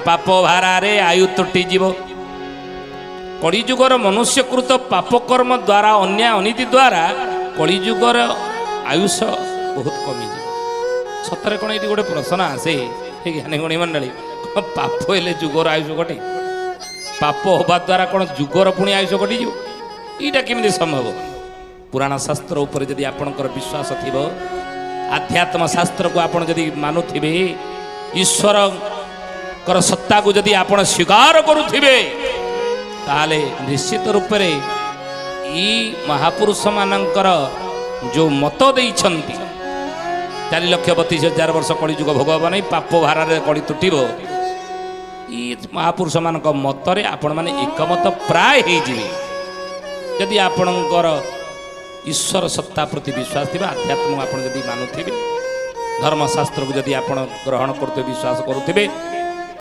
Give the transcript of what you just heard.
ପାପ ଭାରାରେ ଆୟୁ ତୁଟିଯିବ। କଳିଯୁଗର ମନୁଷ୍ୟକୃତ ପାପକର୍ମ ଦ୍ୱାରା, ଅନ୍ୟାୟ ଅନୀତି ଦ୍ୱାରା କଳିଯୁଗର ଆୟୁଷ ବହୁତ କମିଯିବ। ସତରେ କ'ଣ ଏଇଠି ଗୋଟେ ପ୍ରଶ୍ନ ଆସେ, ହେ ଜ୍ଞାନୀ ଗୁଣୀ ମଣ୍ଡଳୀ, କ'ଣ ପାପ ହେଲେ ଯୁଗର ଆୟୁଷ କଟେ? ପାପ ହେବା ଦ୍ୱାରା କ'ଣ ଯୁଗର ପୁଣି ଆୟୁଷ କଟିଯିବ? ଏଇଟା କେମିତି ସମ୍ଭବ? ପୁରାଣ ଶାସ୍ତ୍ର ଉପରେ ଯଦି ଆପଣଙ୍କର ବିଶ୍ୱାସ ଥିବ, ଆଧ୍ୟାତ୍ମ ଶାସ୍ତ୍ରକୁ ଆପଣ ଯଦି ମାନୁଥିବେ, ଈଶ୍ୱରଙ୍କର ସତ୍ତାକୁ ଯଦି ଆପଣ ସ୍ୱୀକାର କରୁଥିବେ, ତାହେଲେ ନିଶ୍ଚିତ ରୂପରେ ଏଇ ମହାପୁରୁଷମାନଙ୍କର ଯେଉଁ ମତ ଦେଇଛନ୍ତି, 4,32,000 ବର୍ଷ କଳିଯୁଗ ଭୋଗ ହେବ ନାହିଁ, ପାପ ଭାରାରେ କଳି ତୁଟିବ, ଏଇ ମହାପୁରୁଷମାନଙ୍କ ମତରେ ଆପଣମାନେ ଏକମତ ପ୍ରାୟ ହେଇଯିବେ। ଯଦି ଆପଣଙ୍କର ଈଶ୍ୱର ସତ୍ତା ପ୍ରତି ବିଶ୍ୱାସ ଥିବ, ଆଧ୍ୟାତ୍ମକୁ ଆପଣ ଯଦି ମାନୁଥିବେ, ଧର୍ମଶାସ୍ତ୍ରକୁ ଯଦି ଆପଣ ଗ୍ରହଣ କରୁଥିବେ, ବିଶ୍ୱାସ କରୁଥିବେ,